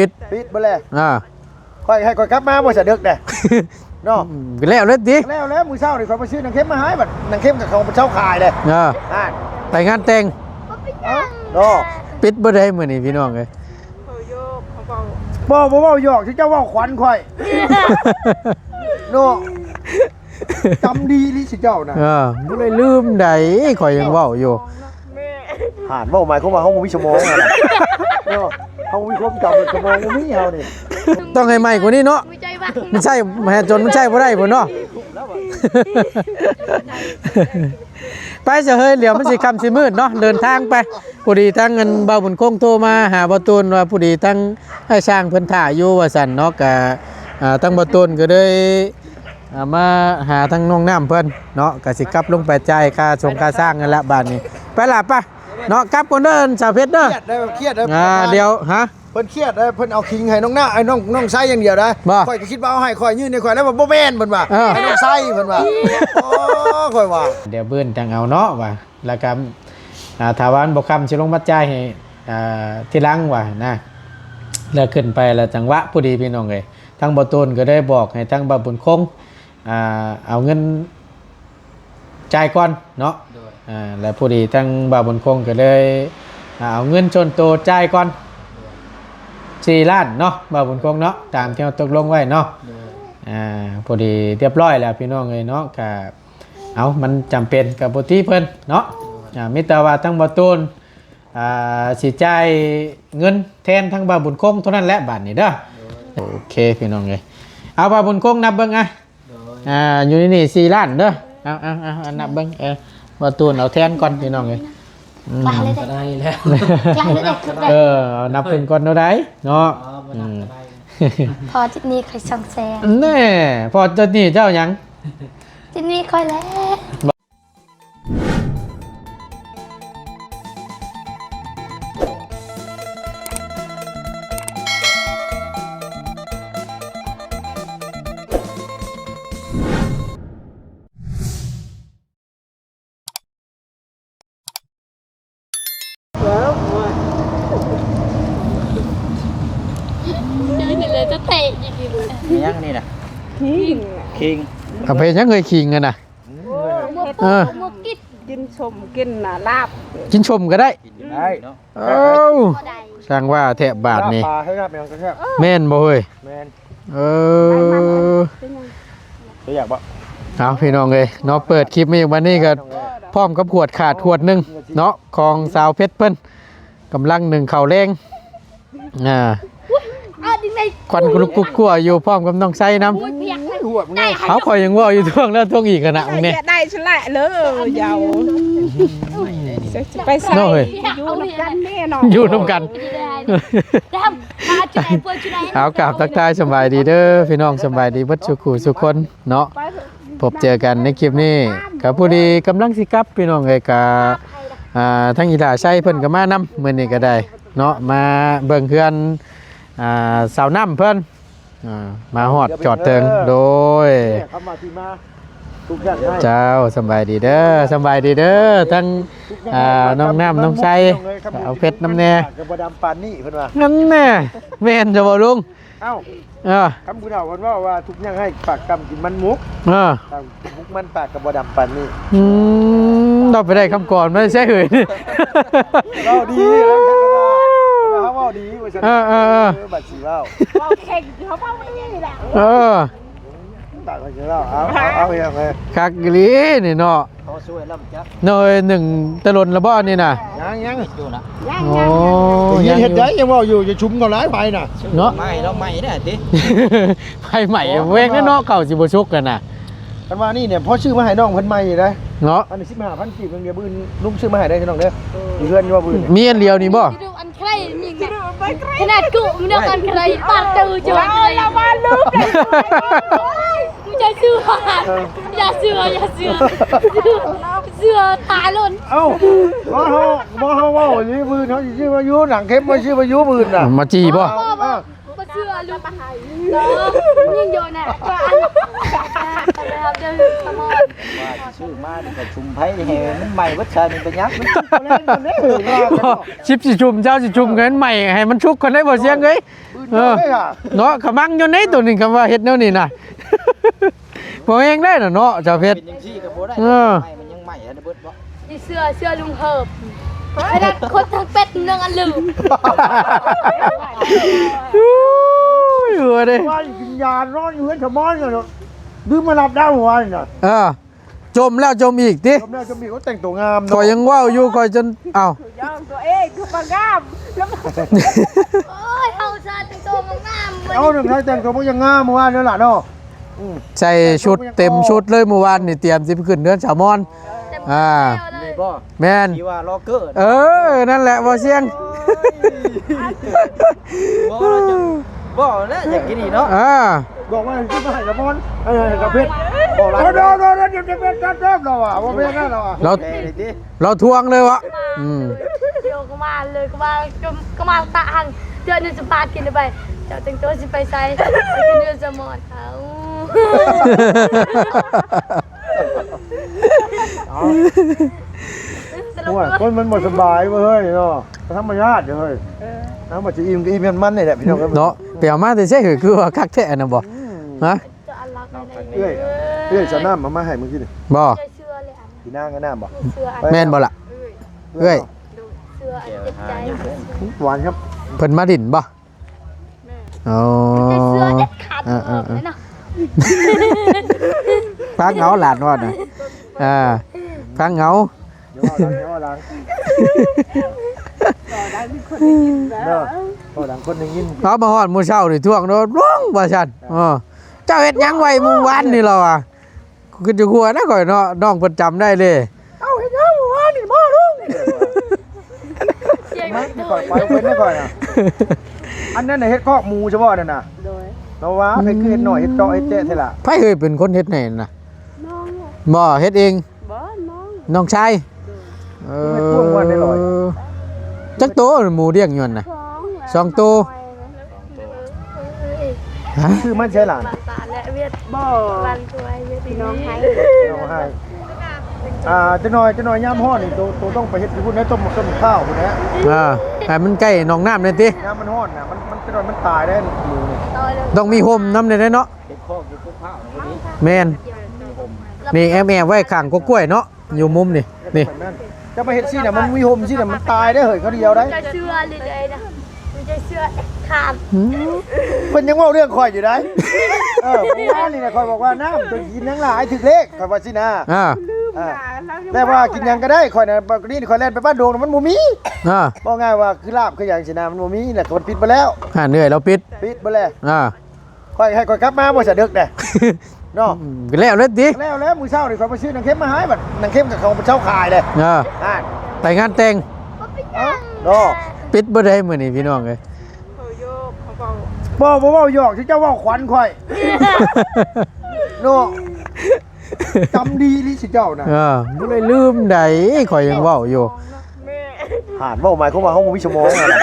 ປິດ ປິດເບິດແລ້ວ ອ່າ ຂ້ອຍໃຫ້ຂ້ອຍກັບມາບໍ່ສະເດິກແດ່ ເນາະ ກໍແລ້ວແລ້ວຕິ ແລ້ວແລ້ວ ມື້ເຊົ້ານີ້ຂ້ອຍມາຊື້ໜັງເຂັມມາໃຫ້ ບັດໜັງເຂັມກໍເຂົາເຈົ້າຂາຍເດ້ ເອີ ອ່າ ໄປງານແຕ່ງ ເນາະ ປິດບໍ່ໄດ້ມື້ນີ້ພີ່ນ້ອງເອີຍ ບໍ່ ບໍ່ເວົ້າຫຍອກ ເຈົ້າເວົ້າຂວັນຂ້ອຍ ເນາະ ຈຳດີອີ່ຫຼີຊິເຈົ້ານະ ເອີ ບໍ່ໄດ້ລືມໃດ ຂ້ອຍຍັງເວົ້າຢູ່ ຫານເວົ້າໝາຍຄວາມວ່າເຮົາບໍ່ມີສະໝອງຫັ້ນນະ ເນາະ ເຮົາບໍ່ມີຄວາມຈຳ ສະໝອງບໍ່ມີເຮົານີ້ ຕ້ອງໃຫ້ໃໝ່ກວ່ານີ້ເນາະ ມັນໃຊ້ ໃຫ້ຈົນມັນໃຊ້ບໍ່ໄດ້ພຸ້ນເນາະ ໄປຊະເຮີຍ ດຽວມັນຊິຄ່ຳຊິມືດເນາະ ເດີນທາງໄປ ພໍດີທາງອັນບ່າວບຸນຄົງໂທມາຫາບ່າວຕູນວ່າ ພໍດີທາງອ້າຍຊ່າງເພິ່ນຖ້າຢູ່ວ່າຊັ້ນເນາະ ກະ ອ່າ ທາງບ່າວຕູນກໍເລີຍ ອ່າ ມາຫາທາງນ້ອງນ້ຳເພິ່ນເນາະ ກໍຊິກັບລົງໄປຈ່າຍຄ່າຊົງຄ່າຊ່າງນັ້ນລະບາດນີ້ ໄປລະປະເນາະ ກັບກ່ອນເດີສາວເພັດເດີ ຄຽດເດີ ຄຽດເດີ ອ່າ ດຽວ ຮະ ເພິ່ນຄຽດເດີ ເພິ່ນເອົາຄິງໃຫ້ນ້ອງນ້າ ໃຫ້ນ້ອງ ນ້ອງໄຊຢ່າງດຽວໄດ໋ ບໍ່ ຂ້ອຍກໍຄິດວ່າເອົາໃຫ້ຂ້ອຍ ຍື່ນໃຫ້ຂ້ອຍ ແລ້ວວ່າບໍ່ແມ່ນເພິ່ນວ່າ ເອີ ໃຫ້ນ້ອງໄຊເພິ່ນວ່າ ໂອ້ ຂ້ອຍວ່າ ດຽວບືນຈັ່ງເອົາເນາະວ່າ ແລ້ວກໍ ອ່າ ຖ້າວ່າມັນບໍ່ຄ່ຳຊິລົງມາຈ່າຍໃຫ້ ອ່າ ທີຫຼັງວ່ານະ ແລ້ວຂຶ້ນໄປແລ້ວຈັງຫວະພໍດີພີ່ນ້ອງເອີຍ ທາງບ່າວຕູນກໍໄດ້ບອກໃຫ້ທາງບ່າວບຸນຄົງ ອ່າ ເອົາເງິນຈ່າຍກ່ອນເນາະ ໂດຍ ອ່າ ແລ້ວພໍດີທາງບ່າວບຸນຄົງກໍເລີຍ ອ່າ ເອົາເງິນສ່ວນໂຕຈ່າຍກ່ອນ ໂດຍ ສີ່ລ້ານເນາະ ບ່າວບຸນຄົງເນາະ ຕາມທີ່ເຮົາຕົກລົງໄວ້ເນາະ ໂດຍ ອ່າ ພໍດີຮຽບຮ້ອຍແລ້ວພີ່ນ້ອງເອີຍເນາະ ກະ ເອົາ ມັນຈຳເປັນກໍບໍ່ຕິເພິ່ນເນາະ ໂດຍ ອ່າ ມີແຕ່ວ່າທາງບ່າວຕູນ ອ່າ ຊິຈ່າຍເງິນແທນທາງບ່າວບຸນຄົງເທົ່ານັ້ນແຫຼະບາດນີ້ເດີ ໂດຍ ໂອເຄພີ່ນ້ອງເອີຍ ເອົາ ບ່າວບຸນຄົງນັບເບິ່ງ ອ່ະ ໂດຍ ອ່າ ຢູ່ໃນນີ້ສີ່ລ້ານເດີ ເອົາ ເອົາ ເອົາ ນັບເບິ່ງ ເອີ ບ່າວຕູນເອົາແທນກ່ອນພີ່ນ້ອງເອີຍ ອືມ ກໍໄດ້ແລ້ວ ເອີ ເອົານັບເບິ່ງກ່ອນເນາະ ໄດ້ເນາະ ອໍ ບໍ່ນັບກໍໄດ້ ອືມ ພໍຈິດນີ້ຂ້ອຍສອງແສນ ແນ່ ພໍຈິດນີ້ເຈົ້າຫຍັງ ຈິດນີ້ຂ້ອຍແຫຼະ ແມ່ນຫຍັງນີ້ນະ? ຄີງ ຄີງ ເອົາໄປຫຍັງເອີຍຄີງຫັ້ນນະ? ເອີ ເຮັດ ເອີ ກິນສົ້ມ ກິນລາບ ກິນສົ້ມກໍໄດ້ ກິນໄດ້ເນາະ. ເອົ້າ ຊ່າງວ່າແທະບາດນີ້ ລາບປາ ເຮັດລາບຫຍັງກໍແຊບ ແມ່ນບໍ່ເຮີ້ຍ? ແມ່ນ ເອີ ຢາກບໍ່? ເອົາ ພີ່ນ້ອງເອີຍເນາະ ເປີດຄລິບມາອີກ ບັດນີ້ກໍພ້ອມກັບຂວດຂາດຂວດໜຶ່ງເນາະ ຂອງສາວເພັດເພິ່ນ ກຳລັງໜຶ້ງເຂົ້າແລງ ອ່າ ຄວັນລຸກກຸກກົວຢູ່ ພ້ອມກັບນ້ອງໄຊນຳ. ເອົາ ຂ້ອຍຍັງເວົ້າຢູ່ ທວງແລ້ວທວງອີກຫັ້ນນະ ນີ້ ໄດ້ຊະແຫຼະເລີຍ ເຍົາ ໄປໃສ ເນາະເຮີ້ຍ ຢູ່ນຳກັນແນ່ເນາະ ຢູ່ນຳກັນ. ເອົາ ກາບທັກທາຍສະບາຍດີເດີພີ່ນ້ອງ ສະບາຍດີເບິດສູ່ຄູ່ສູ່ຄົນເນາະ ພົບເຈີກັນໃນຄລິບນີ້ ກໍພໍດີກຳລັງຊິກັບ ພີ່ນ້ອງເອີຍ ກໍ ອ່າ ທາງອີ່ຫຼ້າໄຊເພິ່ນກໍມານຳ ມື້ນີ້ກໍໄດ້ເນາະ ມາເບິ່ງເຮືອນ ອ່າ ສາວນ້ຳເພິ່ນ ອ່າ ມາຮອດຈອດເຖິງ ໂດຍ ເຈົ້າ ສະບາຍດີເດີ ສະບາຍດີເດີ ທັງ ອ່າ ນ້ອງນ້ຳ ນ້ອງໄຊ ເອົາເພັດນຳແດ່ ປາກກໍບໍ່ດຳປານນີ້ເພິ່ນວ່າ ນັ້ນແນ່ ແມ່ນຊະບໍ່ລຸງ? ເອົ້າ ເອີ ຄຳຜູ້ເຖົ້າເພິ່ນເວົ້າວ່າ ທຸກຍາກໄຮ້ປາກດຳກິນມັນໝົກ ເອີ ຖ້າໝົກມັນປາກກໍບໍ່ດຳປານນີ້. ອືມ ເຮົາໄປໄດ້ຄຳກອນມາໃສເຮີ້ຍ? ເວົ້າດີ ເຮົາເວົ້າດີວ່າຊັ້ນ ເອີ ເອີ ເອີ ເອີ ບັດຊິເວົ້າ ເວົ້າເກັ່ງ ເຮົາເວົ້າດີແຫຼະ ເອີ ປາກມັນຊິເວົ້າ ເອົາ ເອົາ ເອົາ ເອົາ ຄັກອີ່ຫຼີນີ້ເນາະ. ເຮົາຊ່ວຍລຳຈັກ ໂດຍ ໜຶ້ງແຕ່ດົນລະບໍ່ນີ້ນະ? ຍັງ ຍັງ ຢູ່ນະ ຍັງ ໂອ້ ຍັງ ເຮັດໄດ້ ຍັງເວົ້າຢູ່ ຈະຊຸມເຂົາຫຼາຍໄຟນະ ເນາະ ໄໝ້ລະໄໝ້ນະຕິ ໄຟໄໝ້ແວງເນາະ ເຂົ້າຊິບໍ່ສຸກຫັ້ນນະ ຄັນວ່ານີ້ນີ້ ພໍຊື້ມາໃຫ້ນ້ອງເພິ່ນໃໝ່ໄດ້ເນາະ ອັນນີ້ສິບຫ້າພັນກີບ ເດີ ມື້ອື່ນລຸງຊື້ມາໃຫ້ໄດ້ ນ້ອງເດີ ເອີ ຢູ່ເຮືອນຢູ່ບໍ່ມື້ອື່ນ ມີອັນດຽວນີ້ບໍ່? ອັນໃຄຣນີ້ນະ ຂະໜາດກຸນ້ອງອັນໃຄຣປາກເຈົ້າຈະວ່າ ລະວ່າລືມເລີຍ ຢ່າເຊື່ອ ເອີ ຢ່າເຊື່ອ ຢ່າເຊື່ອ ເຊື່ອຕາຫຼົ່ນ. ເອົ້າ ບໍ່ເຮົາ ບໍ່ເຮົາເວົ້ານີ້ ມື້ອື່ນເຮົາຊິຊື້ມາຢູ່ ໜັງເຂັມມາຊື້ມາຢູ່ ມື້ອື່ນນະ ມາຈີ່ບໍ່? ບໍ່ ບໍ່ ບໍ່ ບໍ່ເຊື່ອ ລູກ ເນາະ ຍັງຢູ່ນະ ວ່າອັນ ວ່າຊິຊື້ມານີ້ກໍຊຸມໄຟໃຫ້ມັນໄໝ້ເບິດຊະ ນີ້ເປັນຫຍັງ? ມັນສຸກແລ້ວເດ້ ສິບຊິຊຸມ ຊາວຊິຊຸມ ກໍໃຫ້ມັນໄໝ້ ໃຫ້ມັນສຸກກ່ອນໄດ້ບໍ່ ສຽງເອີຍ? ບືນ ເອີ ເນາະ ຂະມັງຢູ່ໃນໂຕນີ້ ຄຳວ່າເຮັດແນວນີ້ນະ ບໍ່ແຮງໄດ້ນະເນາະ ຊາວເພັດ ເປັນຈັ່ງຊີ້ກໍບໍ່ໄດ້ ເອີ ໄມ້ມັນຍັງໃໝ່ ອັນເບິດບໍ່? ຊິເຊື່ອ ເຊື່ອລຸງເຮີບ ຂະໜາດຄົນທັງເປັດຍັງອັນລືມ ໂອ້ຍ ເອີເດ້ ວ່າກິນຢານອນຢູ່ເຮືອນສະໝອນ ລືມມາຮັບດາວເມື່ອວານນີ້ນະ ເອີ. ຈົ່ມແລ້ວຈົ່ມອີກຕິ ຈົ່ມແລ້ວຈົ່ມອີກ ໂອ້ ແຕ່ງຕົວງາມເນາະ ຂ້ອຍຍັງເວົ້າຢູ່ ຂ້ອຍຈົນ ເອົ້າ ຍ້ອງຕົວເອງຄືບໍ່ງາມ ໂອ້ຍ ເຮົາຊະແຕ່ງຕົວບໍ່ງາມ ເອົາ ໜຶ່ງໃນແຕ່ງຕົວບໍ່ຍັງງາມ ເມື່ອວານນີ້ລະເນາະ ອືມ ໃສ່ຊຸດເຕັມຊຸດເລີຍ ເມື່ອວານນີ້ຕຽມຊິໄປຂຶ້ນເຮືອນສາວມອນ ອ່າ ນີ້ບໍ່ ແມ່ນ ທີ່ວ່າ Rocker ເອີ ນັ້ນແຫຼະ ບໍ່ສຽງ ໂອ້ຍ ບໍ່ແລ້ວ ຢາກກິນອີກເນາະ ອ່າ ບອກວ່າຊິມາໃຫ້ສະໝອນ ເອີ ກະເພັດ ບອກລາວ ເອີ ເດີ ເດີ ເດີ ເດີ ເດີ ເດີ ເດີ ເດີ ເດີ ເດີ ເດີ ເດີ ເດີ ເດີ ເດີ ລາວທວງເລີຍວະ ອືມ ໂຍກມາເລີຍ ກໍວ່າ ກໍ ກໍມາຕະຫັງ ເດືອນໜຶ່ງສະບາດກິນໄປ ເຈົ້າແຕ່ງຕົວຊິໄປໃສ ໄປກິນເຮືອນສະໝອນ ເອົາ ເອົາ ໂອ້ຍ ຄົນມັນບໍ່ສະບາຍເວີ້ຍເນາະ ທຳມະຊາດເວີ້ຍ ເອີ ທຳມະຊາດ ອີ່ມກໍອີ່ມຍ້ອນມັນນີ້ແຫຼະ ພີ່ນ້ອງເອີຍ ເນາະ ໄປເອົາມາແຕ່ໃສ ຄືວ່າຄັກແທ້ອັນນັ້ນບໍ່ ອືມ ຮະ? ເອື້ອຍ ເອື້ອຍສາວນ້ຳເອົາມາໃຫ້ມື້ກີ້ນີ້ ບໍ່? ພີ່ນາງກັບນ້ຳບໍ່? ແມ່ນບໍ່ລະ? ເອື້ອຍ ເອື້ອຍ ຫວານຄັບ ເພິ່ນມາດິນບໍ່? ແມ່ນ ອໍ ເອີໆໆ ຟັງເອົາຫຼານເວົ້ານະ ອ່າ ຟັງເອົາ ຢ່າເວົ້າດັງ ຢ່າເວົ້າດັງ ເວົ້າດັງຄົນໄດ້ຍິນ ເນາະ ເວົ້າດັງຄົນໄດ້ຍິນ ເຮົາມາຮອດມື້ເຊົ້ານີ້ ທວງໂດດລົງວ່າຊັ້ນ ເອີ ເຈົ້າເຮັດຫຍັງໄວ້ມື້ວານນີ້ລະວ່າ ຄືຈະຫົວນະຂ້ອຍເນາະ ນ້ອງເພິ່ນຈຳໄດ້ເດ້ ເຈົ້າເຮັດຫຍັງມື້ວານນີ້ບໍ່ລຸງ ມັນຂ້ອຍໄປເພິ່ນໄດ້ຂ້ອຍນະ ອັນນັ້ນນະ ເຮັດຄອກໝູຊະບໍ່ນັ້ນນະ ໂດຍ ລາວວ່າ ອືມ ໃຜຄືເຮັດໜ້ອຍ ເຮັດເຈາະ ເຮັດແຈະແທ້ລະ ໃຜເອີຍເປັນຄົນເຮັດໃຫ້ນະ ນ້ອງ ບໍ່ ເຮັດເອງ ບໍ່ ນ້ອງ ນ້ອງຊາຍ ໂດຍ ເອີ ເຮັດພວກມັນໄດ້ຫຼອຍ ຈັກໂຕໝູລ້ຽງຢູ່ຫັ້ນນະ ສອງ ສອງໂຕ ຮະ? ຊື້ມາໃສຫຼານ? ບ້ານຕາແລະຫວຽດ ບໍ່ ບ້ານກວຍຫວຽດ ພີ່ນ້ອງໄຮ ພີ່ນ້ອງໄຮ ອ່າ ຈັກໜ້ອຍ ຈັກໜ້ອຍຍາມຮ້ອນນີ້ ໂຕ ໂຕຕ້ອງໄປເຮັດຢູ່ພຸ້ນເດ້ ຕົ້ມໝາກ ຕົ້ມໝາກພ້າວພຸ້ນແຫຼະ ອ່າ ໃຫ້ມັນໃກ້ໜອງນ້ຳແດ່ຕິ ຍາມມັນຮ້ອນນະ ມັນ ມັນ ຈັກໜ້ອຍມັນຕາຍເດ້ ໝູນີ້ ຕ້ອງມີຮົ່ມນຳແດ່ເນາະ ເຮັດຄອກຢູ່ພູພ້າວນະ ແມ່ນ ມີຮົ່ມ ນີ້ແອບໆໄວ້ຂ້າງກົກກ້ວຍເນາະ ຢູ່ມຸມນີ້ ນີ້ ເຈົ້າມາເຮັດຊີ້ນະ ມັນມີຮົ່ມຊີ້ນະ ມັນຕາຍໄດ້ເຮີ້ຍ ເຂົາດຽວໄດ້ ເຈົ້າເຊື່ອເລີຍນະ ເຈົ້າເຊື່ອຂາມ ອືມ ເພິ່ນຍັງເວົ້າເລື່ອງຂ້ອຍຢູ່ໄດ໋ ເອີ ເມື່ອວານນີ້ນະ ຂ້ອຍບອກວ່າ ນ້ຳຕົວກິນຍັງຫຼາຍ ຖືກເລກ ຂ້ອຍວ່າຊີ້ນະ ອ່າ ອ່າ ແຕ່ວ່າກິນຫຍັງກໍໄດ້ ຂ້ອຍນະ ບັດນີ້ຂ້ອຍແລ່ນໄປບ້ານດວງນະ ມັນບໍ່ມີ ອ່າ ເວົ້າງ່າຍວ່າ ຄືລາບຄືຫຍັງຊີ້ນະ ມັນບໍ່ມີ ແລ້ວກໍມັນປິດໄປແລ້ວ ຮ້ານເອື້ອຍລາວປິດ ປິດເບິດແລ້ວ ອ່າ ຂ້ອຍໃຫ້ຂ້ອຍກັບມາບໍ່ສະດຶກແດ່ ເນາະ ອືມ ກໍແລ້ວເລີຍຕິ ແລ້ວແລ້ວ ມື້ເຊົ້ານີ້ຂ້ອຍໄປຊື້ໜັງເຂັມມາໃຫ້ ບັດໜັງເຂັມກໍເຂົາເຈົ້າຂາຍເດ້ ເອີ ອ່າ ໄປງານແຕ່ງ ເອົ້າ ເນາະ ປິດບໍ່ໄດ້ມື້ນີ້ພີ່ນ້ອງເອີຍ ບໍ່ ບໍ່ເວົ້າຫຍອກ ເຈົ້າເວົ້າຂວັນຂ້ອຍ ເນາະ ຈຳດີອີ່ຫຼີຊິເຈົ້ານະ ເອີ ບໍ່ໄດ້ລືມໃດ ຂ້ອຍຍັງເວົ້າຢູ່ ແມ່ນ ຫານເວົ້າໝາຍຄວາມວ່າເຮົາບໍ່ມີສະໝອງຫັ້ນນະ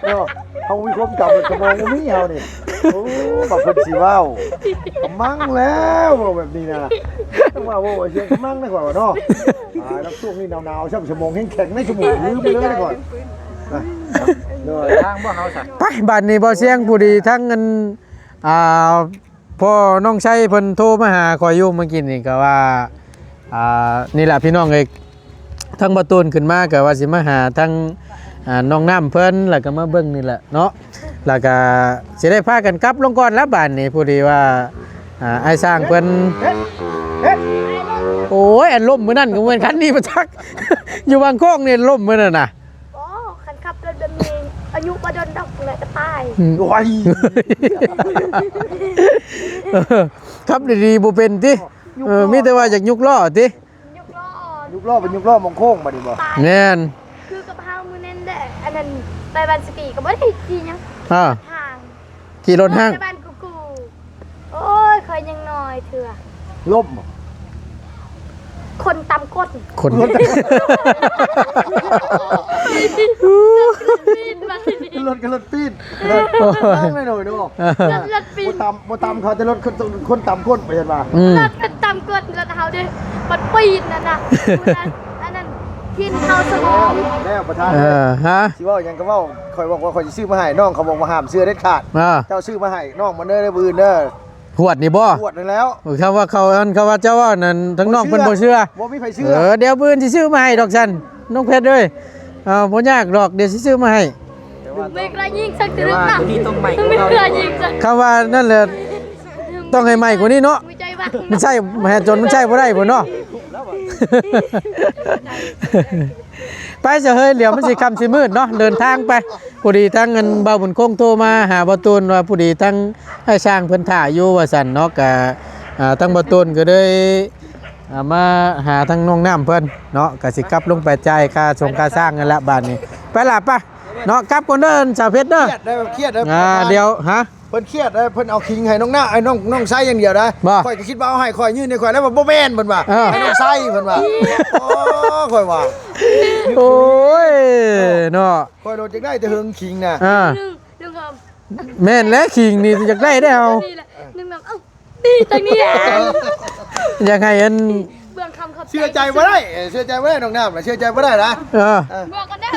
ເນາະ ເຮົາບໍ່ມີຄວາມຈຳ ສະໝອງບໍ່ມີເຮົານີ້ ໂອ້ ບັກເພິ່ນຊິເວົ້າ ກະມັງແລ້ວ ເວົ້າແບບນີ້ນະ ຕ້ອງວ່າເວົ້າເສຍງກະມັງນະ ຂ້ອຍວ່າເນາະ ຕາຍແລ້ວ ຊ່ວງນີ້ໜາວໆ ຊ້ຳສະໝອງແຮງແຂງໃນສະໝອງ ລືມໄປເລີຍນະ ຂ້ອຍນະ ເດີນທາງບໍ່ເຮົາຊະ ໄປ ບາດນີ້ບໍ່ສຽງ ຜູ້ດີທັງອັນ ອ່າ ພໍ່ນ້ອງໄຊເພິ່ນໂທມາຫາຂ້ອຍຢູ່ເມື່ອກີ້ນີ້ ກໍວ່າ ອ່າ ນີ້ແຫຼະພີ່ນ້ອງເອີຍ ທັງບ່າວຕູນຂຶ້ນມາກໍວ່າຊິມາຫາທັງ ອ່າ ນ້ອງນ້ຳເພິ່ນ ແລ້ວກໍມາເບິ່ງນີ້ແຫຼະເນາະ ແລ້ວກໍຊິໄດ້ພາກັນກັບລົງກ່ອນແລ້ວບາດນີ້ ພໍດີວ່າ ອ່າ ອ້າຍຊ່າງເພິ່ນ ໂອ້ຍ ອັນລົ້ມມື້ນັ້ນກໍບໍ່ແມ່ນຄັນນີ້ປະຈັກ ຢູ່ບາງກອກນີ້ລົ້ມມື້ນັ້ນນະ. ບໍ່ ຄັນຂັບລົດແບບນີ້ອາຍຸບໍ່ດົນດອກແຫຼະກໍຕາຍ. ອືມ ໂອ້ຍ ຂັບດີໆບໍ່ເປັນຕິ? ເອີ ມີແຕ່ວ່າຢາກຍົກລໍ້ຕິ? ຍົກລໍ້ ຍົກລໍ້ ເປັນຍົກລໍ້ໝ່ອງໂຄ້ງບາດນີ້ບໍ່? ຕາຍ ແມ່ນ ຄືກັບເຮົາມື້ນັ້ນແຫຼະ ອັນນັ້ນໄປບ້ານສະກີກໍບໍ່ໄດ້ຂີ່ຫຍັງ ອ່າ ທາງ ຂີ່ລົດຫ້າງ ໄປບ້ານກູກູ ໂອ້ຍ ຂ້ອຍຍັງນ້ອຍເທື່ອ ລົ້ມບໍ່? ຄົນຕຳກົ້ນ ຄົນ ລົດກໍລົດປີນ ລົດ ລົດປີນ ເອີ ລົດ ລົດປີນ ບໍ່ຕຳ ບໍ່ຕຳເຂົາແຕ່ລົດ ຄົນ ຄົນຕຳກົ້ນ ໄປເຫັນວ່າ ອືມ ລົດຄັນຕຳກົ້ນ ລົດເຮົາເດ້ ມັນປີນນັ້ນນະ ອັນນັ້ນ ກິນເຂົ້າສະຫອມ ແລ້ວປະທານ ເອີ ຮະ ຊິເວົ້າຫຍັງກໍເວົ້າ ຂ້ອຍບອກວ່າຂ້ອຍຊິຊື້ມາໃຫ້ ນ້ອງເຂົາບອກວ່າຫ້າມເຊື້ອເດັດຂາດ ເອີ ເຈົ້າຊື້ມາໃຫ້ນ້ອງມັນເດີ ມື້ອື່ນເດີ ຂວດນີ້ບໍ່? ຂວດນັ້ນແລ້ວ ເອີ ຄຳວ່າເຂົາ ອັນ ຄຳວ່າເຈົ້າເວົ້ານັ້ນ ທາງນ້ອງເພິ່ນບໍ່ເຊື່ອ ບໍ່ມີໃຜເຊື່ອ ເອີ ດຽວມື້ອື່ນຊິຊື້ມາໃຫ້ດອກຊັ້ນ ນ້ອງເພັດເອີຍ ເອີ ບໍ່ຍາກດອກ ດຽວຊິຊື້ມາໃຫ້ ເວກລາຍິງສັກຈະລຶກນະ ເວກລາຍິງສັກ ຄຳວ່ານັ້ນແຫຼະ ຕ້ອງໃຫ້ໃໝ່ກວ່ານີ້ເນາະ ມັນໃຊ້ ໃຫ້ຈົນມັນໃຊ້ບໍ່ໄດ້ພຸ້ນເນາະ ໄປຊະເຮີຍ ດຽວມັນຊິຄ່ຳຊິມືດເນາະ ເດີນທາງໄປ ພໍດີທາງອັນບ່າວບຸນຄົງໂທມາຫາບ່າວຕູນວ່າ ພໍດີທາງອ້າຍຊ່າງເພິ່ນຖ້າຢູ່ວ່າຊັ້ນເນາະ ກະ ອ່າ ທາງບ່າວຕູນກໍເລີຍ ອ່າ ມາຫາທາງນ້ອງນ້ຳເພິ່ນເນາະ ກະຊິກັບລົງໄປຈ່າຍຄ່າຊົງຄ່າຊ່າງນັ້ນລະບາດນີ້ ໄປລະ ໄປເນາະ ກັບກ່ອນເດີ ສາວເພັດເດີ ຄຽດໄດ້ ຄຽດໄດ້ ອ່າ ດຽວ ຮະ ເພິ່ນຄຽດເດ້ ເພິ່ນເອົາຄິງໃຫ້ນ້ອງນາ ໄອ້ນ້ອງ ນ້ອງໄຊຢ່າງດຽວນະ ບໍ່ ຂ້ອຍກໍຄິດວ່າເອົາໃຫ້ຂ້ອຍ ຍື່ນໃຫ້ຂ້ອຍ ແລ້ວບໍ່ແມ່ນ ເພິ່ນວ່າ ເອີ ໃຫ້ນ້ອງໄຊ ເພິ່ນວ່າ ໂອ້ ຂ້ອຍວ່າ ໂອ້ຍ ເນາະ ຂ້ອຍໂລດຢາກໄດ້ແຕ່ເຫິງຄິງນະ ອ່າ ແມ່ນແຫຼະ ຄິງນີ້ຢາກໄດ້ແລ້ວ ນີ້ແຫຼະ ໜຶ່ງແບບ ເອົ້າ ນີ້ ທາງນີ້ ຢາກໃຫ້ອັນ ເບື້ອງຄຳຂອບໃຈ ເຊື່ອໃຈບໍ່ໄດ້ ເຊື່ອໃຈບໍ່ໄດ້ ນ້ອງນ້ຳນະ ເຊື່ອໃຈບໍ່ໄດ້ນະ ເອີ ເອີ ເມືອກັນເດີ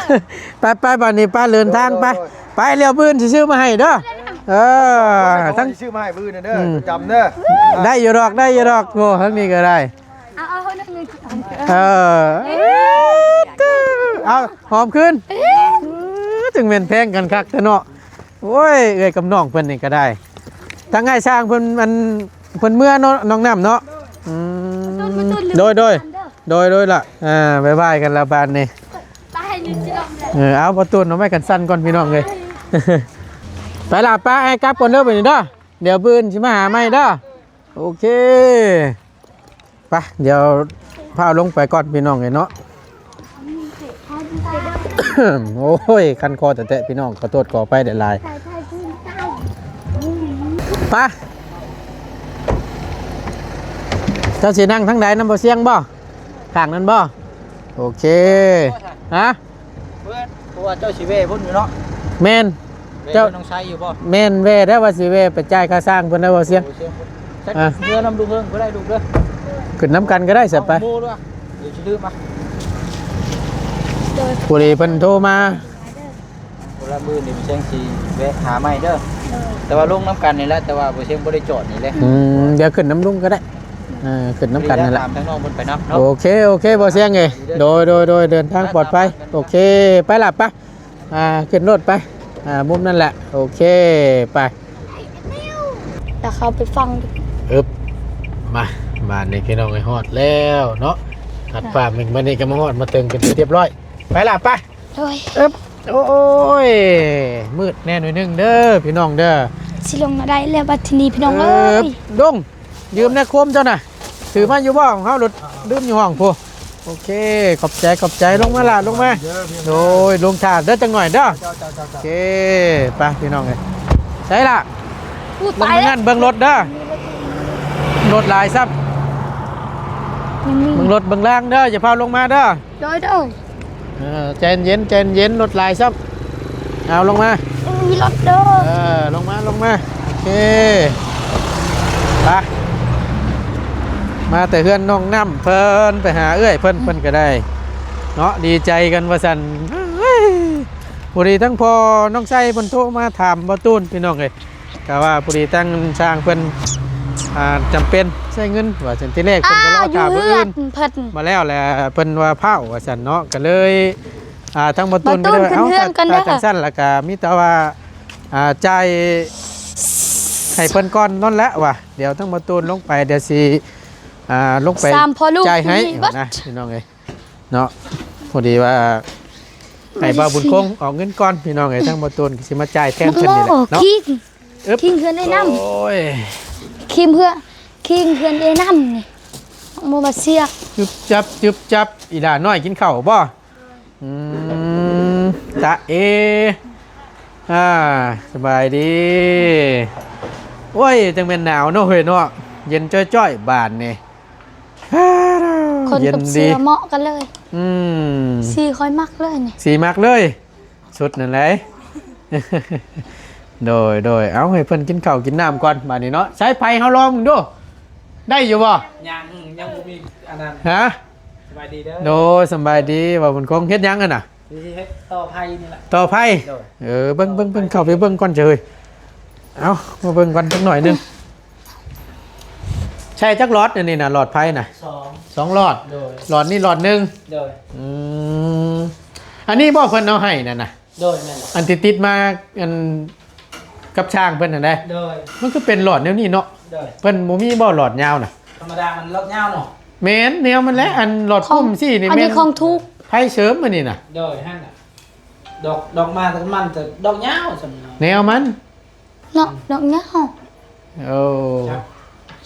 ໄປໆ ບາດນີ້ ໄປ ເດີນທາງໄປ ໂດຍ ໄປ ແລ້ວມື້ອື່ນຊິຊື້ມາໃຫ້ເດີ ເອີ ທັງ ຊິຊື້ມາໃຫ້ມື້ອື່ນເດີ ອືມ ປະຈຳເດີ ໄດ້ຢູ່ດອກ ໄດ້ຢູ່ດອກ ໂອ້ ທາງນີ້ກໍໄດ້ ເອົາ ເອົາ ເອີ ເອົາ ຫອມຄືນ ເອີ ຈຶ່ງແມ່ນແພງກັນຄັກແທ້ເນາະ ໂອ້ຍ ເອື້ອຍກັບນ້ອງເພິ່ນນີ້ກໍໄດ້ ທາງອ້າຍຊ່າງເພິ່ນ ອັນ ເພິ່ນເມືອເນາະ ນ້ອງນ້ຳເນາະ ອືມ ໂດຍ ໂດຍ ໂດຍ ໂດຍລະ ອ່າ ບາຍບາຍກັນລະບາດນີ້ ເອີ ເອົາ ປະຕູນເອົາໄມ້ກັນສັ່ນກ່ອນພີ່ນ້ອງເອີຍ ໄປລະ ໄປ ອ້າຍກັບກ່ອນເດີ ບາດນີ້ເດີ ດຽວມື້ອື່ນຊິມາຫາໃໝ່ເດີ ໂອເຄ ໄປ ດຽວພາລົງໄປກ່ອນພີ່ນ້ອງເອີຍເນາະ ໂອ້ຍ ຄັນຄໍແທ້ໆ ພີ່ນ້ອງ ຂໍໂທດຂໍອະໄພຫຼາຍໆ ໄປ ເຈົ້າຊິນັ່ງທາງໃດ ນຳບໍ່ຊຽງບໍ່? ຂ້າງນັ້ນບໍ່? ໂອເຄ ຮະ? ເພິ່ນ ເພາະວ່າເຈົ້າຊິແວ່ພຸ້ນຢູ່ເນາະ ແມ່ນ ແວ່ ເຈົ້າ ເພິ່ນຕ້ອງໃຊ້ຢູ່ບໍ່? ແມ່ນ ແວ່ແລ້ວວ່າຊິແວ່ໄປຈ່າຍຄ່າຊ່າງເພິ່ນໄດ້ບໍ່ຊຽງ? ໂອ້ ຊຽງ ອ່ະ ເມືອນຳລຸງເຮີງກໍໄດ້ລູກເດີ ຂຶ້ນນຳກັນກໍໄດ້ຊະໄປ ເອົາໂມດ້ວຍ ດຽວຊິລືມມາ ໂດຍ ພໍດີເພິ່ນໂທມາ ຄົນລະມື້ນີ້ ເຊງຊິແວະຫາໃໝ່ເດີ ໂດຍ ແຕ່ວ່າລົງນຳກັນນີ້ແຫຼະ ແຕ່ວ່າບໍ່ ເຊງບໍ່ໄດ້ຈອດນີ້ແຫຼະ ອືມ ດຽວຂຶ້ນນຳລຸງກໍໄດ້ ເອີ ຂຶ້ນນຳກັນນັ້ນແຫຼະ ຖາມທາງນ້ອງເພິ່ນໄປນຳເນາະ ໂອເຄ ໂອເຄ ບໍ່ ເຊງເອີຍ ໂດຍ ໂດຍ ໂດຍ ເດີນທາງປອດໄພ ໂອເຄ ໄປລະ ໄປ ອ່າ ຂຶ້ນລົດໄປ ອ່າ ມຸມນັ້ນແຫຼະ ໂອເຄ ໄປ ແລ້ວເຂົ້າໄປຟັງ ອຶບ ມາ ບາດນີ້ພີ່ນ້ອງເອີຍ ຮອດແລ້ວເນາະ ຮັດ ອ່າ ຟ້າເມັງ ບາດນີ້ກໍມາຮອດມາເຖິງເປັນທີ່ຮຽບຮ້ອຍ ໄປລະ ໄປ ໂດຍ ອຶບ ໂອ້ຍ ມືດແດ່ໜ້ອຍໜຶ່ງເດີພີ່ນ້ອງເດີ ຊິລົງມາໄດ້ແລ້ວບັດທີນີ້ພີ່ນ້ອງເອີຍ ເອີ ລົງ ຢືມແນ່ໂຄມເຈົ້ານະ ຖືມາຢູ່ບໍ່? ເຮົາລົດລືມຢູ່ຫ້ອງພຸ້ນ ໂອເຄ ຂອບໃຈ ຂອບໃຈ ລົງມາລະ ລົງມາ ໂດຍ ລົງຖ້າເດີ ຈັກໜ້ອຍເດີ ເຈົ້າ ເຈົ້າ ເຈົ້າ ເຈົ້າ ໂອເຄ ໄປພີ່ນ້ອງເອີຍ ໃສລະ? ອູ້ ຕາຍແລ້ວ ເບິ່ງນັ້ນ ເບິ່ງລົດເດີ ລົດຫຼາຍຊ້ຳ ຍັງມີ ເບິ່ງລົດເບິ່ງລາງເດີ ຢ່າພາວລົງມາເດີ ໂດຍ ໂດຍ ເອີ ໃຈເຢັນ ໃຈເຢັນ ລົດຫຼາຍຊ້ຳ ເອົາລົງມາ ມີລົດເດີ ເອີ ລົງມາ ລົງມາ ໂອເຄ ໄປ ມາແຕ່ເຮືອນນ້ອງນ້ຳເພິ່ນ ໄປຫາເອື້ອຍເພິ່ນ ເພິ່ນກໍໄດ້ເນາະ ດີໃຈກັນວ່າຊັ້ນ ເຮີ້ຍ ພໍດີທັງພໍ່ນ້ອງໄຊເພິ່ນໂທມາຖາມບ່າວຕູນ ພີ່ນ້ອງເອີຍ ກະວ່າພໍດີທາງຊ່າງເພິ່ນ ອ່າ ຈຳເປັນໃຊ້ເງິນວ່າຊັ້ນ ທີແລກເພິ່ນກໍລໍຖ້າມື້ອື່ນ ມາແລ້ວແຫຼະ ເພິ່ນວ່າຟ້າວວ່າຊັ້ນເນາະ ກໍເລີຍ ອ່າ ທາງບ່າວຕູນກໍເລີຍວ່າ ເອົ້າ ຖ້າຈັ່ງຊັ້ນລະກະມີແຕ່ວ່າ ອ່າ ຈ່າຍໃຫ້ເພິ່ນກ່ອນນັ້ນແຫຼະວ່າ ດຽວທາງບ່າວຕູນລົງໄປ ດຽວຊິ ອ່າ ລົງໄປຈ່າຍໃຫ້ນະ ພີ່ນ້ອງເອີຍ ເນາະ ພໍດີວ່າໃຫ້ບ່າວບຸນຄົງອອກເງິນກ່ອນ ພີ່ນ້ອງເອີຍ ທາງບ່າວຕູນກໍຊິມາຈ່າຍແທນເພິ່ນນີ້ແຫຼະເນາະ ຄິງ ເອີບ ຄິງເຮືອນອ້າຍນ້ຳ ໂອ້ຍ ຄິງເຮືອນ ຄິງເຮືອນອ້າຍນ້ຳນີ້ ໝາກໂມບາເຊຍ ຈຶບຈັບ ຈຶບຈັບ ອີຫຼ້ານ້ອຍກິນເຂົ້າບໍ່? ອືມ ຕະເອ ອ່າ ສະບາຍດີ ໂອ້ຍ ຈັ່ງແມ່ນໜາວເນາະເຮີ້ຍເນາະ ເຢັນຈ້ອຍໆ ບາດນີ້ ຄົນກັບເສື້ອເໝາະກັນເລີຍ ອືມ ສີຂ້ອຍມັກເລີຍນີ້ ສີມັກເລີຍ ຊຸດນັ້ນແຫຼະ ໂດຍ ໂດຍ ເອົາ ໃຫ້ເພິ່ນກິນເຂົ້າກິນນ້ຳກ່ອນບາດນີ້ເນາະ ໃຊ້ໄຟເຮົາລອງເບິ່ງດູ ໄດ້ຢູ່ບໍ່? ຍັງ ຍັງບໍ່ມີອັນນັ້ນ ຮະ? ສະບາຍດີເດີ. ໂດຍ ສະບາຍດີ ບ່າວບຸນຄົງ. ເຮັດຫຍັງຫັ້ນນະ? ຊິເຮັດຕໍ່ໄຟນີ້ລະ. ຕໍ່ໄຟ? ໂດຍ. ເອີ ເບິ່ງ ເບິ່ງ ເບິ່ງ ເຂົ້າໄປເບິ່ງກ່ອນເຈົ້າເອີຍ. ເອົ້າ ມາເບິ່ງກ່ອນຈັກໜ້ອຍໜຶ່ງ. ໃຊ້ຈັກຫຼອດອັນນີ້ນະ? ຫຼອດໄຟນະ? ສອງ ສອງຫຼອດ. ໂດຍ. ຫຼອດນີ້ຫຼອດໜຶ່ງ. ໂດຍ. ອືມ ອັນນີ້ບໍ່ເພິ່ນເອົາໃຫ້ນັ້ນນະ? ໂດຍ ແມ່ນແຫຼະ. ອັນທີ່ຕິດມາ ອັນກັບຊ່າງເພິ່ນຫັ້ນເດ້. ໂດຍ. ມັນຄືເປັນຫຼອດແນວນີ້ເນາະ. ໂດຍ. ເພິ່ນບໍ່ມີບໍ່ຫຼອດຍາວນະ? ທຳມະດາມັນຫຼອດຍາວເນາະ. ແມ່ນ ແນວມັນແຫຼະ. ອັນຫຼອດປຸ່ມຊີ້ນີ້ ອັນນີ້ແມ່ນຂອງຖືກ ໄຟເສີມອັນນີ້ນະ. ໂດຍ ຫັ້ນນະ. ດອກ ດອກມາແຕ່ມັນແຕ່ດອກຍາວຊັ້ນເນາະ ແນວມັນເນາະ. ດອກຍາວ. ໂອ້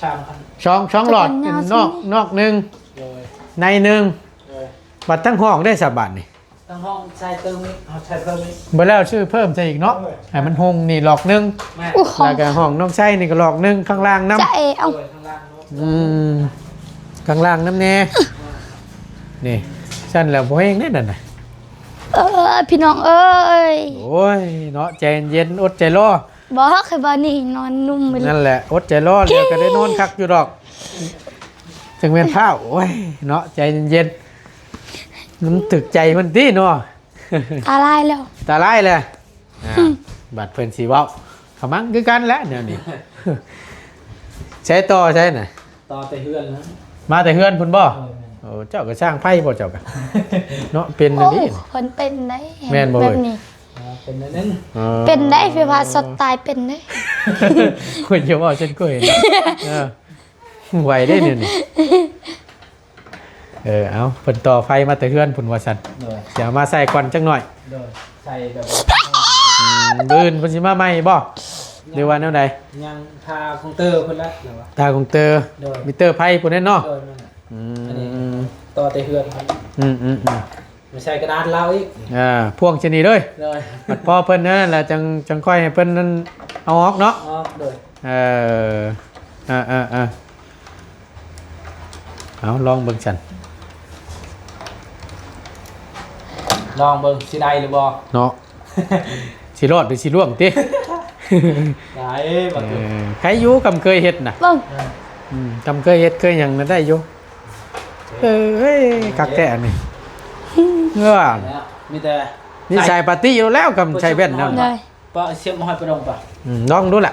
ສາມພັນ ສອງ ສອງຫຼອດ. ນອກ ນອກໜຶ່ງ. ໂດຍ. ໃນໜຶ່ງ. ໂດຍ. ບັດທັງຫ້ອງໄດ້ສະບາດນີ້? ທາງຫ້ອງໃສ່ເຕີມອີກ ເຮົາໃສ່ເພີ່ມອີກ. ບໍ່ແລ້ວຊື້ເພີ່ມໃສ່ອີກເນາະ. ໂດຍ. ໃຫ້ມັນຮຸ່ງນີ້ຫຼອກໜຶ່ງ. ແມ່ນ. ໂອ້ໂຫ ແລ້ວກໍຫ້ອງນ້ອງໄຊນີ້ກໍຫຼອກໜຶ່ງ ຂ້າງລ່າງນຳ. ຈະເອ ເອົ້າ. ໂດຍ ຂ້າງລ່າງເນາະ. ອືມ ຂ້າງລ່າງນຳແດ່. ອ່າ ນີ້ ຊັ້ນແລ້ວບໍ່ແຮງເດ້ນັ້ນນະ. ເອີ ພີ່ນ້ອງເອີຍ. ໂອ້ຍເນາະ ໃຈເຢັນ ອົດໃຈລໍ. ບໍ່ ເຂົາບາດນີ້ນອນນຸ່ມໄປເລີຍ. ນັ້ນແຫຼະ ອົດໃຈລໍແລ້ວກໍໄດ້ນອນຄັກຢູ່ດອກ. ຈັ່ງແມ່ນພ້າວ. ໂອ້ຍເນາະ ໃຈເຢັນໆ. ມັນຖືກໃຈມັນຕິເນາະ. ຕາລາຍແລ້ວ ຕາລາຍແລ້ວ. ອ່າ ອືມ ບັດເພິ່ນຊິເວົ້າ ຂະມັງຄືກັນແຫຼະແນວນີ້. ໃຊ້ຕໍ່ໃຊ້ນະ? ຕໍ່ແຕ່ເຮືອນນະ. ມາແຕ່ເຮືອນພຸ້ນບໍ່? ເອີ ແມ່ນ. ໂອ້ ເຈົ້າກໍຊ່າງໄຟບໍ່ເຈົ້າກະ ເນາະ. ເປັນອີ່ຫຼີ. ໂອ້ ເພິ່ນເປັນໄດ໋. ແມ່ນບໍ່? ແບບນີ້ ອ່າ ເປັນໜ້ອຍໜຶ່ງ. ເອີ ເປັນໄດ໋ ໄຟຟ້າຊັອດຕາຍເປັນເດ້. ຂ້ອຍຈະເວົ້າຊັ້ນຂ້ອຍເນາະ. ເອີ ໄວເດ້ນີ້. ເອີ ເອົາ ເພິ່ນຕໍ່ໄຟມາແຕ່ເຮືອນພຸ້ນວ່າຊັ້ນ. ໂດຍ. ຊິເອົາມາໃສ່ກ່ອນຈັກໜ້ອຍ. ໂດຍ. ໃສ່ແບບ ອືມ ມື້ອື່ນເພິ່ນຊິມາໃໝ່ບໍ່ ຫຼືວ່າແນວໃດ? ຍັງທາຄອງເຕີເພິ່ນລະ ຫຼືວ່າທາຄອງເຕີ. ໂດຍ. ມີເຕີໄຟພຸ້ນແຫຼະເນາະ. ໂດຍ ແມ່ນ. ອືມ ອັນນີ້ຕໍ່ແຕ່ເຮືອນ. ອືມໆໆ. ມາໃສ່ກະດານລາວອີກ. ອ່າ ພວງຊະນີ້ເດີ. ໂດຍ. ບັດພໍເພິ່ນນັ້ນລະ ຈັ່ງ ຈັ່ງຄ່ອຍໃຫ້ເພິ່ນນັ້ນເອົາອອກເນາະ. ອອກ. ໂດຍ. ເອີ ເອີໆໆ ເອົາ ລອງເບິ່ງຊັ້ນ ລອງເບິ່ງຊິໄດ້ຫຼືບໍ່ເນາະ. ຊິລອດຫຼືຊິລ່ວງຕິ? ໄດ້ ເອີ ບໍ່ ໃຄຢູ່ ກຳເຄີຍເຮັດນະ. ເບິ່ງ ອືມ ກຳເຄີຍເຮັດເຄີຍຫຍັງນະ ໄດ້ຢູ່. ເອີ ເອີຍ ຄັກແທ້ອັນນີ້. ເອີ ມີແຕ່ ມີສາຍປາຕີ້ຢູ່ແລ້ວ ກຳໃສ່ແວ່ນນັ້ນ. ໄດ້ ປະ ສຽບມາຫ້ອຍປະດົງປະ. ອືມ ລອງດູລະ.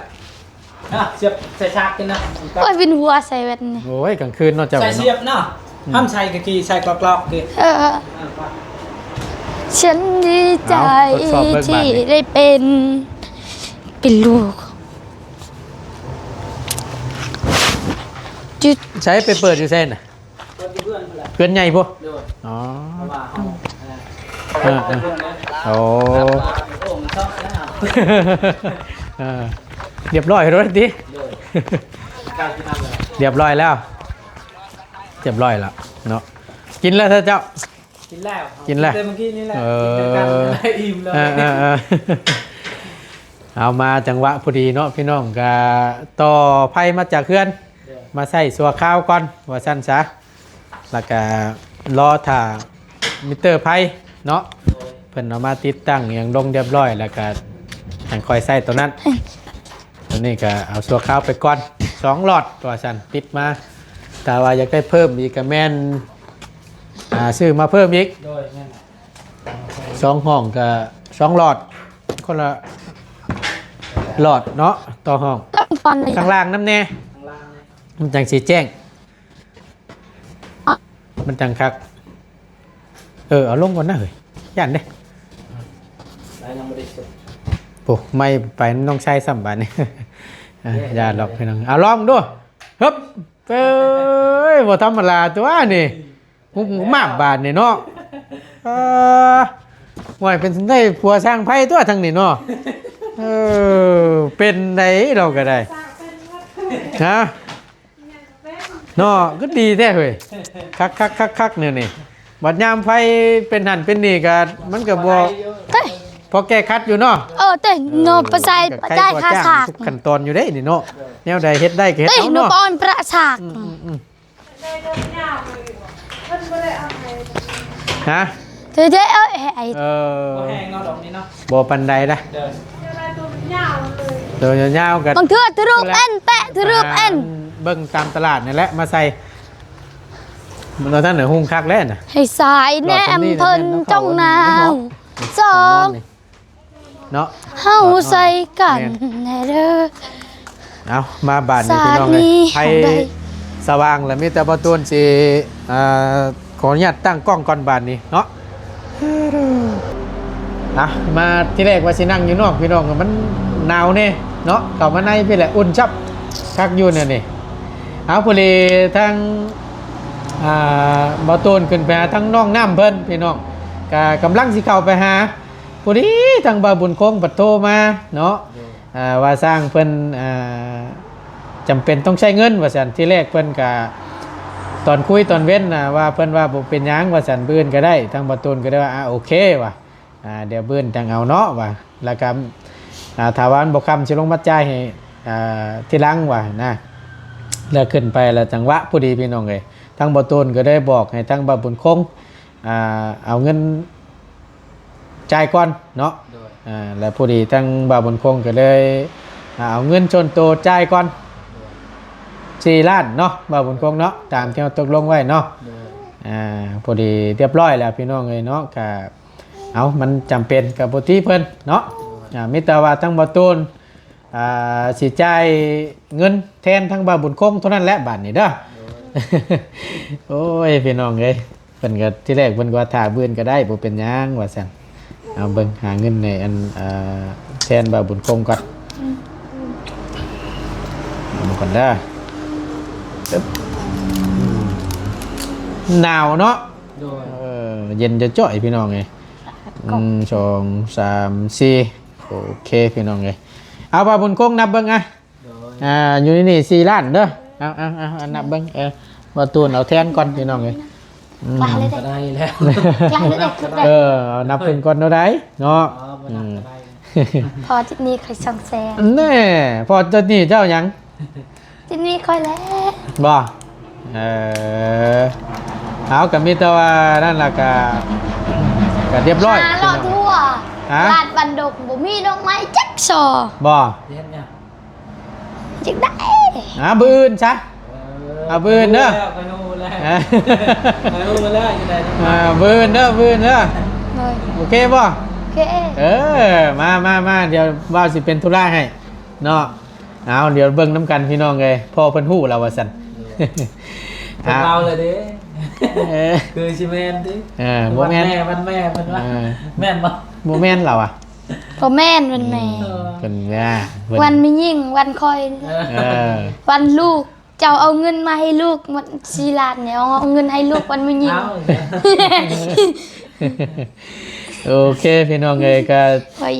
ອ່ະ ສຽບໃສ່ສາກກິນນະ. ໂອ້ຍ ວິນຫົວໃສ່ແວ່ນນີ້. ໂອ້ຍ ກາງຄືນເນາະເຈົ້າ. ໃສ່ສຽບເນາະ. ອືມ ຫ້າມໃສ່ກະກີ ໃສ່ກອກໆກິນ. ເອີ ເອີ ອ່າ ປະ. ເອົາ ທດສອບເບິ່ງບາດນີ້. ໃສ່ໄປເປີດຢູ່ໃສນະ? ເຮືອນໃຫຍ່ພຸ້ນ. ອໍ ເອີ ໂອ້ ຮຽບຮ້ອຍແລ້ວຕິ. ຮຽບຮ້ອຍແລ້ວ ຮຽບຮ້ອຍແລ້ວເນາະ. ກິນແລ້ວເຈົ້າ? ກິນແລ້ວ ກິນແລ້ວ ກິນແຕ່ມື້ກີ້ນີ້ແຫຼະ. ເອີ ກິນນຳກັນ ອີ່ມແລ້ວ. ເອີ ເອີ ເອີ ເອົາ ມາຈັງຫວະພໍດີເນາະ ພີ່ນ້ອງ. ກະຕໍ່ໄຟມາຈາກເຮືອນ ໂດຍ ມາໃຊ້ຊົ່ວຄາວກ່ອນວ່າຊັ້ນຊະ. ແລ້ວກະລໍຖ້າມິເຕີໄຟເນາະ. ໂດຍ. ເພິ່ນເອົາມາຕິດຕັ້ງຫຍັງລົງຮຽບຮ້ອຍ ແລ້ວກະຈັ່ງຄ່ອຍໃຊ້ໂຕນັ້ນ. ໂຕນີ້ກະເອົາຊົ່ວຄາວໄປກ່ອນ ສອງຫຼອດວ່າຊັ້ນ ຕິດມາ. ຖ້າວ່າຢາກໄດ້ເພີ່ມອີກກະແມ່ນ ອ່າ ຊື້ມາເພີ່ມອີກ. ໂດຍ ແມ່ນ. ສອງຫ້ອງກະສອງຫຼອດ ຄົນລະຫຼອດເນາະ ຕໍ່ຫ້ອງ. ຂ້າງລ່າງນຳແດ່ ຂ້າງລ່າງ ມັນຈັ່ງຊິແຈ້ງ ມັນຈັ່ງຄັກ. ເອີ ເອົາລົງກ່ອນນະເຮີ້ຍ ຢ້ານເດ້. ໂອ້ ໄມ້ໄປນ້ອງຊາຍຊ້ຳບາດນີ້. ເອີ ຢ່າດອກພີ່ນ້ອງ ເອົາລອງດູ. ຮຶບ ເອີຍ ບໍ່ທຳມະດາຕົວນີ້. ຫຸບໝາບບາດນີ້ເນາະ. ເອີ ໂອ້ຍ ເປັນໄດ້ຜົວຊ່າງໄຟຕົວະທາງນີ້ເນາະ. ເອີ ເປັນໄດ໋ ເຮົາກໍໄດ້ ຮະ ເນາະ. ຄືດີແທ້ເຮີ້ຍ ຄັກໆໆໆ ແນວນີ້. ບັດຍາມໄຟເປັນຫັ້ນເປັນນີ້ກໍ ມັນກໍບໍ່ ເອີ ພໍແກ້ຂັດຢູ່ເນາະ. ເອີ ເອີ ເນາະ ປະຊາຍ ປະຊາຍຄາສາກ ທຸກຂັ້ນຕອນຢູ່ເດ້ນີ້ເນາະ. ແນວໃດເຮັດໄດ້ກໍເຮັດເອົາເນາະ. ປະຊາຍ ອືມໆໆ ຮະ ເດີ ເດີ ເອີ ເອີ ບໍ່ແຮງເນາະ ດອກນີ້ເນາະ ບໍ່ປານໃດນະ. ໂດຍ ໂຕຍາວໆ ກໍບາງເທື່ອທະລຸແອນແປະ ທະລຸແອນ ເບິ່ງຕາມຕະຫຼາດນີ້ແຫຼະ ມາໃສ່. ມັນວ່າທ່ານນ່ະ ຮຸ່ງຄັກແລ້ວນະ. ໃຫ້ສາຍແນມເພິ່ນ ຫຼອດສ່ຳນີ້ແຫຼະແມ່ນບໍ່? ຕ້ອງນາວ ສອງ ເນາະ ເຮົາໃສ່ກັນແນ່ເດີ. ເອົາ ມາບາດນີ້ພີ່ນ້ອງເອີຍ ໄຟສະຫວ່າງແລ້ວ ມີແຕ່ບໍ່ຕູນຊິ ອ່າ ຂໍອະນຸຍາດຕັ້ງກ້ອງກ່ອນບາດນີ້ເນາະ. ອ່ະ ມາທີແລກວ່າຊິນັ່ງຢູ່ນອກພີ່ນ້ອງ ມັນໜາວແນ່ເນາະ ເຂົ້າມາໃນພີ້ແຫຼະ ອຸ່ນຊັບ ຄັກຢູ່ແນວນີ້. ເອົາ ພໍດີທາງ ອ່າ ບໍ່ຕູນຂຶ້ນໄປຫາທາງນ້ອງນ້ຳເພິ່ນພີ່ນ້ອງ ກະກຳລັງຊິເຂົ້າໄປຫາ ພໍດີທາງບ່າວບຸນຄົງພັດໂທມາເນາະ ໂດຍ ອ່າ ວ່າຊ່າງເພິ່ນ ອ່າ ຈຳເປັນຕ້ອງໃຊ້ເງິນວ່າຊັ້ນ. ທີແລກເພິ່ນກະ ຕອນຄຸຍຕອນເວັນນະ ວ່າເພິ່ນວ່າບໍ່ເປັນຫຍັງວ່າຊັ້ນ ມື້ອື່ນກະໄດ້. ທາງບ່າວຕູນກະໄດ້ວ່າ ອ່າ ໂອເຄວ່າ ອ່າ ດຽວມື້ອື່ນຈັ່ງເອົາເນາະວ່າ ແລ້ວກະ ອ່າ ຖ້າວ່າມັນບໍ່ຄ່ຳຊິລົງມາຈ່າຍໃຫ້ ອ່າ ທີຫຼັງວ່ານະ. ແລ້ວຂຶ້ນໄປແລ້ວຈັງຫວະພໍດີພີ່ນ້ອງເອີຍ ທາງບ່າວຕູນກະໄດ້ບອກໃຫ້ທາງບ່າວບຸນຄົງ ອ່າ ເອົາເງິນ ຈ່າຍກ່ອນເນາະ ໂດຍ ອ່າ ແລ້ວພໍດີທາງບ່າວບຸນຄົງກະເລີຍ ອ່າ ເອົາເງິນສ່ວນໂຕຈ່າຍກ່ອນ ໂດຍ ສີ່ລ້ານເນາະ ບ່າວບຸນຄົງເນາະ ຕາມທີ່ເຮົາຕົກລົງໄວ້ເນາະ ໂດຍ ອ່າ ພໍດີຮຽບຮ້ອຍແລ້ວພີ່ນ້ອງເອີຍເນາະ. ກະ ເອົາ ມັນຈຳເປັນກະບໍ່ຕິເພິ່ນເນາະ ໂດຍ ອ່າ ມີແຕ່ວ່າທາງບ່າວຕູນ ອ່າ ຊິຈ່າຍເງິນແທນທາງບ່າວບຸນຄົງເທົ່ານັ້ນແຫຼະບາດນີ້ເດີ. ໂດຍ ໂອ້ຍ ພີ່ນ້ອງເອີຍ ເພິ່ນກະ ທີແລກເພິ່ນກະວ່າຖ້າມື້ອື່ນກະໄດ້ ບໍ່ເປັນຫຍັງວ່າຊັ້ນ. ເອົາເບິ່ງ ຫາເງິນໃຫ້ອັນ ເອີ ແທນບ່າວບຸນຄົງກ່ອນ ເອົາມາກ່ອນເດີ. ອຶບ ໜາວເນາະ ໂດຍ ເອີ ເຢັນຈະຈ່ອຍພີ່ນ້ອງເອີຍ. ໜຶ່ງ ສອງ ສາມ ສີ່ ໂອເຄພີ່ນ້ອງເອີຍ. ເອົາ ບ່າວບຸນຄົງນັບເບິ່ງ ອ່າ ໂດຍ ອ່າ ຢູ່ໃນນີ້ສີ່ລ້ານເດີ. ເອົາ ເອົາ ເອົາ ເອົາ ນັບເບິ່ງ ເອີ ບ່າວຕູນເອົາແທນກ່ອນພີ່ນ້ອງເອີຍ. ອືມ ກະໄດ້ແລ້ວ ກະໄດ້ແລ້ວ ເອີ ເອົານັບເບິ່ງກ່ອນເທົ່າໃດເນາະ. ອໍ ບໍ່ນັບກະໄດ້ ອືມ ພໍຕິດໜີ້ຂ້ອຍສອງແສນ. ແນ່ ພໍຕິດໜີ້ເຈົ້າຫຍັງ? ຕິດໜີ້ຂ້ອຍແລ້ວ ບໍ່? ເອີ ເອົາ ກະມີແຕ່ວ່ານັ້ນລະ ກະ ກະຮຽບຮ້ອຍ ຫາເລາະທົ່ວ ຮະ? ຕະຫຼາດບ້ານດົງ ບໍ່ມີດອກໄມ້ຈັກຊໍ ບໍ່? ເຮັດຫຍັງ? ຢາກໄດ້ ອ່າ ມື້ອື່ນຊະ ເອີ ອ່າ ມື້ອື່ນເດີ ຂ້ອຍຮູ້ແລ້ວ ຂ້ອຍຮູ້ແລ້ວ ຢູ່ໃດ ອ່າ ມື້ອື່ນເດີ ມື້ອື່ນເດີ ໂດຍ ໂອເຄບໍ່? ໂອເຄ ເອີ ມາ ມາ ມາ ດຽວບ່າວຊິເປັນທຸລະໃຫ້ເນາະ. ເອົາ ດຽວເບິ່ງນຳກັນພີ່ນ້ອງເອີຍ ພໍ່ເພິ່ນຮູ້ແລ້ວວ່າຊັ້ນ ເພິ່ນເລົ່າແລ້ວເດ້ ເອີ ຄືຊິແມ່ນຕິ ເອີ ບໍ່ແມ່ນ ວັນແມ່ ວັນແມ່ເພິ່ນວ່າ ເອີ ແມ່ນບໍ່? ບໍ່ແມ່ນລາວອະ ບໍ່ແມ່ນວັນແມ່ ເອີ ເພິ່ນວ່າ ວັນແມ່ຍິງ ວັນຂ້ອຍ ເອີ ເອີ ວັນລູກ ເຈົ້າເອົາເງິນມາໃຫ້ລູກໝົດສີ່ລ້ານນີ້ ເອົາ ເອົາເງິນໃຫ້ລູກວັນແມ່ຍິງ ເອົາ ໂອເຄພີ່ນ້ອງເອີຍ ກະ ອ່າ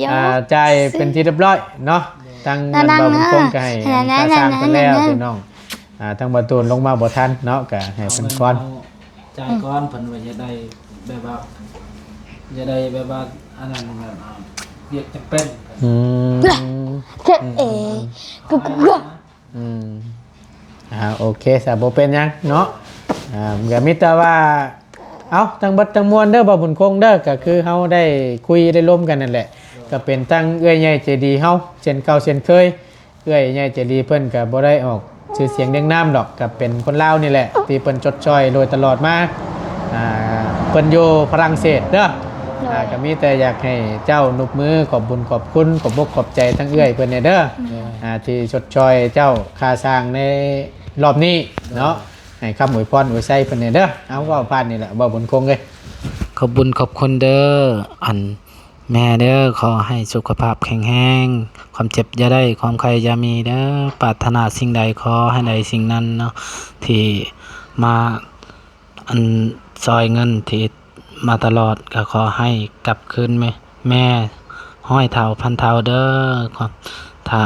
ຈ່າຍເປັນທີ່ຮຽບຮ້ອຍເນາະ ທາງ ອັນ ບ່າວບຸນຄົງກະໃຫ້ ອັນ ຄ່າສ້າງເພິ່ນແລ້ວພີ່ນ້ອງ ອ່າ ທາງບ່າວຕູນລົງມາບໍ່ທັນເນາະ ກະໃຫ້ເພິ່ນກ່ອນ ເອົາ ຈ່າຍກ່ອນ ເພິ່ນວ່າຢາກໄດ້ແບບວ່າ ຢາກໄດ້ແບບວ່າ ອັນນັ້ນແບບ ອ່າ ວຽກຈຳເປັນ ອືມ ເຈັບເອ ອືມ ອ່າ ໂອເຄຊະ ບໍ່ເປັນຫຍັງເນາະ ອ່າ ກະມີແຕ່ວ່າ ເອົາ ທັງເບິດທັງມວນເດີ ບ່າວບຸນຄົງເດີ ກະຄືເຮົາໄດ້ຄຸຍໄດ້ລົມກັນນັ້ນແຫຼະ ກະເປັນທັງເອື້ອຍໃຫຍ່ໃຈດີເຮົາ ເຊັ່ນເກົ່າເຊັ່ນເຄີຍ ເອື້ອຍໃຫຍ່ໃຈດີເພິ່ນກະບໍ່ໄດ້ອອກຊື່ສຽງດຽງນາມດອກ ກະເປັນຄົນລາວນີ້ແຫຼະ ທີ່ເພິ່ນຊົດຊ່ອຍໂດຍຕະຫຼອດມາ ອ່າ ເພິ່ນຢູ່ຝຣັ່ງເສດເດີ ໂດຍ ອ່າ ກະມີແຕ່ຢາກໃຫ້ເຈົ້ານົບມືຂອບບຸນຂອບຄຸນ ຂອບອົກຂອບໃຈທັງເອື້ອຍເພິ່ນແດ່ເດີ ໂດຍ ອ່າ ທີ່ຊົດຊ່ອຍເຈົ້າຄ່າສ້າງໃນ ລອບນີ້ເນາະ ໃຫ້ຄຳອວຍພອນອວຍໄຊເພິ່ນແດ່ເດີ ເອົາ ເວົ້າຜ່ານນີ້ແຫຼະ ເວົ້າບຸນຄົງເອີຍ ຂອບບຸນຂອບຄຸນເດີ ອັນ ແມ່ເດີ ຂໍໃຫ້ສຸຂະພາບແຂງແຮງ ຄວາມເຈັບຢ່າໄດ້ ຄວາມໄຂ້ຢ່າມີເດີ ປາດຖະໜາສິ່ງໃດຂໍໃຫ້ໄດ້ສິ່ງນັ້ນເນາະ ທີ່ມາ ອັນ ຊ່ອຍເງິນທີ່ມາຕະຫຼອດ ກະຂໍໃຫ້ກັບຄືນແມ່ ແມ່ຮ້ອຍເທົ່າພັນເທົ່າເດີ ຂໍ ຖ້າ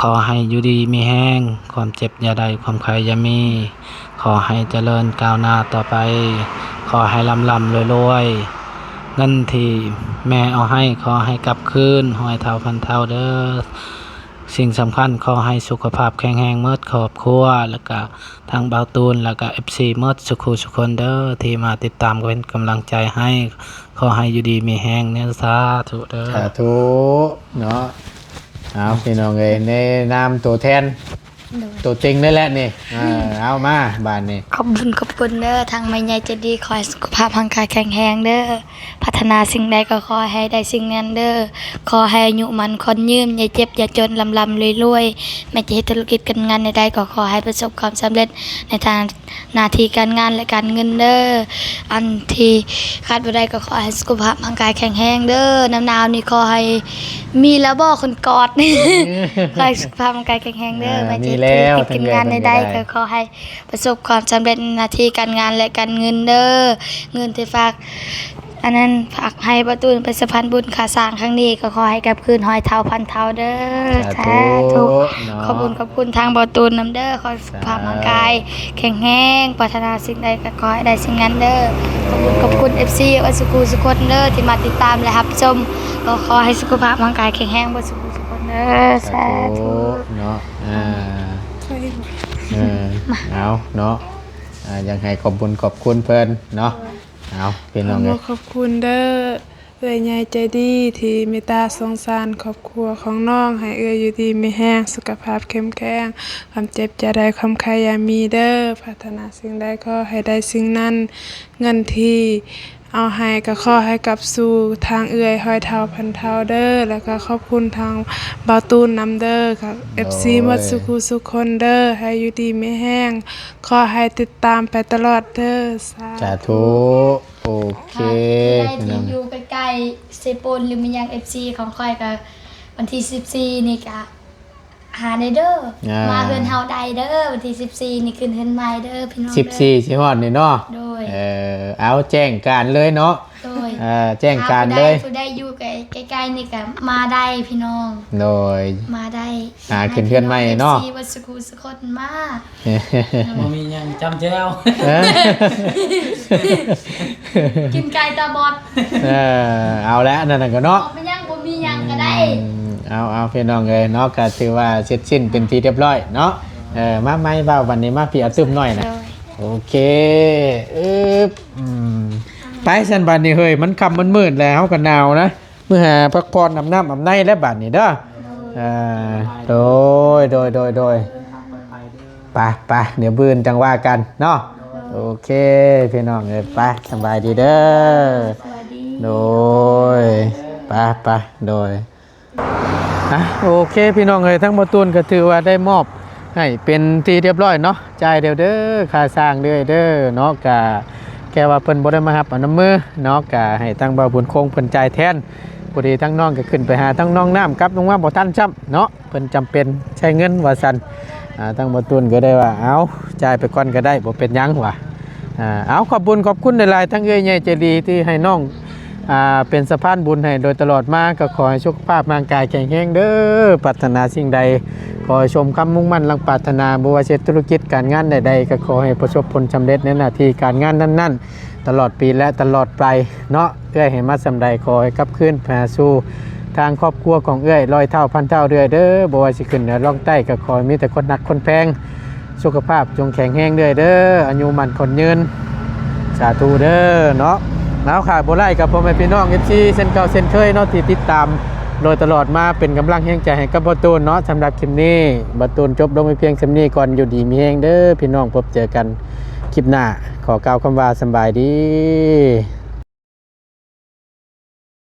ຂໍໃຫ້ຢູ່ດີມີແຮງ ຄວາມເຈັບຢ່າໄດ້ ຄວາມໄຂ້ຢ່າມີ ຂໍໃຫ້ຈະເລີນກ້າວໜ້າຕໍ່ໄປ ຂໍໃຫ້ລ່ຳໆລວຍໆ ເງິນທີ່ແມ່ເອົາໃຫ້ ຂໍໃຫ້ກັບຄືນຮ້ອຍເທົ່າພັນເທົ່າເດີ. ສິ່ງສຳຄັນ ຂໍໃຫ້ສຸຂະພາບແຂງແຮງໝົດຄອບຄົວ ແລ້ວກະທັງບ່າວຕູນ ແລ້ວກະເອັຟຊີໝົດສຸຜູ້ສຸຄົນເດີ ທີ່ມາຕິດຕາມເປັນກຳລັງໃຈໃຫ້ ຂໍໃຫ້ຢູ່ດີມີແຮງເນີ ສາທຸເດີ ສາທຸເນາະ. ເອົາ ພີ່ນ້ອງເອີຍ ໃນນາມໂຕແທນ ໂຕເຕັງເລີຍແຫຼະນີ້. ເອີ ເອົາມາບາດນີ້ ຂອບບຸນຂອບຄຸນເດີ ທາງແມ່ໃຫຍ່ໃຈດີ ຂໍໃຫ້ສຸຂະພາບຮ່າງກາຍແຂງແຮງເດີ ປາດຖະໜາສິ່ງໃດກໍຂໍໃຫ້ໄດ້ສິ່ງນັ້ນເດີ ຂໍໃຫ້ອາຍຸໝັ້ນຂວັນຍືນ ຢ່າເຈັບຢ່າຈົນ ລ່ຳໆລວຍໆ ແມ່ນຈະເຮັດທຸລະກິດການງານໃດໆ ກໍຂໍໃຫ້ປະສົບຄວາມສຳເລັດໃນທາງ ໜ້າທີ່ການງານ ແລະ ການເງິນເດີ ອັນທີ່ຂາດບໍ່ໄດ້ກໍຂໍໃຫ້ສຸຂະພາບຮ່າງກາຍແຂງແຮງເດີ ໜາວໆນີ້ຂໍໃຫ້ມີແລ້ວບໍ່ຄົນກອດ ຂໍໃຫ້ສຸຂະພາບຮ່າງກາຍແຂງແຮງເດີ ເອີ ແມ່ນຈະເຮັດທຸລະກິດການງານໃດໆ ກໍຂໍໃຫ້ປະສົບຄວາມສຳເລັດໃນໜ້າທີ່ການງານ ແລະ ການເງິນເດີ ເງິນທີ່ຝາກ ອັນນັ້ນຝາກໃຫ້ບ່າວຕູນເປັນສະພານບຸນຄ່າສ້າງຄັ້ງນີ້ ກໍຂໍໃຫ້ກັບຄືນຮ້ອຍເທົ່າພັນເທົ່າເດີ ສາທຸ ສາທຸ ເນາະ ຂອບຄຸນຂອບຄຸນທາງບ່າວຕູນນຳເດີ ຂໍໃຫ້ສຸຂະພາບ ສາທຸ ຮ່າງກາຍແຂງແຮງ ປາດຖະໜາສິ່ງໃດກໍຂໍໃຫ້ໄດ້ສິ່ງນັ້ນເດີ ຂອບຄຸນຂອບຄຸນເອັຟຊີເບິດສຸຂູສຸຄົນເດີ ທີ່ມາຕິດຕາມ ແລະ ຮັບຊົມ ກໍຂໍໃຫ້ສຸຂະພາບຮ່າງກາຍແຂງແຮງເບິດສຸຂູສຸຄົນເດີ ສາທຸ ສາທຸ ເນາະ ອ່າ ເອີ ເອົາເນາະ ອ່າ ຢາກໃຫ້ຂອບບຸນຂອບຄຸນເພິ່ນເນາະ ເອົາ ພີ່ນ້ອງເອີຍ ຂອບຄຸນເດີ ເອື້ອຍໃຫຍ່ໃຈດີທີ່ເມດຕາສົງສານຄອບຄົວຂອງນ້ອງ ໃຫ້ເອື້ອຍຢູ່ດີມີແຮງ ສຸຂະພາບເຂັ້ມແຂງ ຄວາມເຈັບຢ່າໄດ້ ຄວາມໄຂ້ຢ່າມີເດີ ປາດຖະໜາສິ່ງໃດຂໍໃຫ້ໄດ້ສິ່ງນັ້ນ ເງິນທີ່ເອົາໃຫ້ກໍຂໍໃຫ້ກັບສູ່ທາງເອື້ອຍຮ້ອຍເທົ່າພັນເທົ່າເດີ ແລ້ວກໍຂອບຄຸນທາງບ່າວຕູນນຳເດີ ກັບເອັຟຊີ ໂດຍ ໝົດສຸຂູສຸຄົນເດີ ໃຫ້ຢູ່ດີມີແຮງ ຂໍໃຫ້ຕິດຕາມໄປຕະຫຼອດເດີ ສາ ສາທຸ ທຸ. ໂອເຄ ອ່າ ຜູ້ໃດທີ່ຢູ່ໃກ້ໆເຊໂປນ ຫຼື ແມ່ນຫຍັງ ເອັຟຊີ ຂອງຂ້ອຍກໍ ວັນທີສິບສີ່ນີ້ກໍຫາໄດ້ເດີ ອ່າ ມາເຮືອນເຮົາໄດ້ເດີ ວັນທີສິບສີ່ນີ້ຂຶ້ນເຮືອນໃໝ່ເດີພີ່ນ້ອງເດີ ສິບສີ່ຊິຮອດນີ້ເນາະ ໂດຍ ເອີ ເອົາແຈ້ງການເລີຍເນາະ ໂດຍ ເອີ ແຈ້ງການເລີຍ ຖ້າຜູ້ໃດ ຜູ້ໃດຢູ່ໃກ້ໆນີ້ກໍມາໄດ້ພີ່ນ້ອງ ໂດຍ ມາໄດ້ ຫາຂຶ້ນເຮືອນໃໝ່ເນາະ ເອັຟຊີ ເບິດສຸຂູສຸຄົນມາ ບໍ່ມີຫຍັງ ຈ້ຳແຈ່ວ ເອີ ກິນໄກ່ຕາບອດ ເອີ ເອົາແຫຼະ ອັນນັ້ນກໍເນາະ ບໍ່ມີຫຍັງ ບໍ່ມີຫຍັງກໍໄດ້ ອືມ ເອົາ ເອົາ ພີ່ນ້ອງເອີຍເນາະ ກໍຖືວ່າເສັດສິ້ນເປັນທີ່ຮຽບຮ້ອຍເນາະ ເອີ ມາໃໝ່ບ່າວ ບັດນີ້ມາພີ້ ອາ ຕື່ມໜ້ອຍນະ ໂດຍ ໂອເຄ ອຶບ ອືມ ໄປຊັ້ນ ບັດນີ້ເຮີ້ຍ ມັນຄ່ຳມັນມືດແລ້ວ ເຮົາກໍໜາວນະ ມື້ຫາພັກຜ່ອນອາບນ້ຳອາບໃນແລ້ວບາດນີ້ເດີ ໂດຍ ເອີ ໂດຍ ໂດຍ ໂດຍ ໂດຍ ໄປ ໄປ ດຽວມື້ອື່ນຈັ່ງວ່າກັນເນາະ ໂດຍ ໂອເຄ ພີ່ນ້ອງເອີຍ ໄປ ສະບາຍດີເດີ ສະບາຍດີ ໂດຍ ໄປ ໄປ ໂດຍ ອ່ະ ໂອເຄ ພີ່ນ້ອງເອີຍ ທາງບ່າວຕູນກໍຖືວ່າໄດ້ມອບໃຫ້ເປັນທີ່ຮຽບຮ້ອຍເນາະ ຈ່າຍແລ້ວເດີ ຄ່າສ້າງເລື້ອຍເດີເນາະ ກະແຄ່ວ່າເພິ່ນບໍ່ໄດ້ມາຮັບເອົານຳມືເນາະ ກະໃຫ້ທາງບ່າວບຸນຄົງເພິ່ນຈ່າຍແທນ ພໍດີທາງນ້ອງກໍຂຶ້ນໄປຫາທາງນ້ອງນ້ຳ ກັບລົງມາບໍ່ທັນຊ້ຳເນາະ ເພິ່ນຈຳເປັນໃຊ້ເງິນວ່າຊັ້ນ ອ່າ ທາງບ່າວຕູນກໍໄດ້ວ່າ ເອົາ ຈ່າຍໄປກ່ອນກໍໄດ້ ບໍ່ເປັນຫຍັງວ່າ ອ່າ ເອົາ ຂອບບຸນຂອບຄຸນຫຼາຍໆ ທັງເອື້ອຍໃຫຍ່ໃຈດີທີ່ໃຫ້ນ້ອງ ອ່າ ເປັນສະພານບຸນໃຫ້ໂດຍຕະຫຼອດມາ ກໍຂໍໃຫ້ສຸຂະພາບຮ່າງກາຍແຂງແຮງເດີ ປາດຖະໜາສິ່ງໃດ ຂໍໃຫ້ສົມຄຳມຸ່ງໝັ້ນດັ່ງປາດຖະໜາ ບໍ່ວ່າເຮັດທຸລະກິດການງານໃດໆ ກໍຂໍໃຫ້ປະສົບຜົນສຳເລັດໃນໜ້າທີ່ການງານນັ້ນໆ ຕະຫຼອດປີ ແລະ ຕະຫຼອດໄປເນາະ ເອື້ອຍໃຫ້ມາສ່ຳໃດ ຂໍໃຫ້ກັບຄືນໄປຫາສູ່ທາງຄອບຄົວຂອງເອື້ອຍຮ້ອຍເທົ່າພັນເທົ່າເລື້ອຍເດີ ບໍ່ວ່າຊິຂຶ້ນເໜືອລ່ອງໃຕ້ ກໍຂໍໃຫ້ມີແຕ່ຄົນຮັກຄົນແພງ ສຸຂະພາບຈົ່ງແຂງແຮງເລື້ອຍເດີ ອາຍຸໝັ້ນຂວັນຍືນ ສາທຸເດີເນາະ ເອົາ ຂາດບໍ່ໄດ້ກັບພໍ່ແມ່ພີ່ນ້ອງເອັຟຊີ ເຊັ່ນເກົ່າເຊັ່ນເຄີຍເນາະ ທີ່ຕິດຕາມໂດຍຕະຫຼອດມາ ເປັນກຳລັງແຮງໃຈໃຫ້ກັບບ່າວຕູນເນາະ ສຳລັບຄລິບນີ້ ບ່າວຕູນຈົບລົງໄວ້ພຽງສ່ຳນີ້ກ່ອນ ຢູ່ດີມີແຮງເດີພີ່ນ້ອງ ພົບເຈີກັນຄລິບໜ້າ ຂໍກ່າວຄຳວ່າສຳບາຍດີ.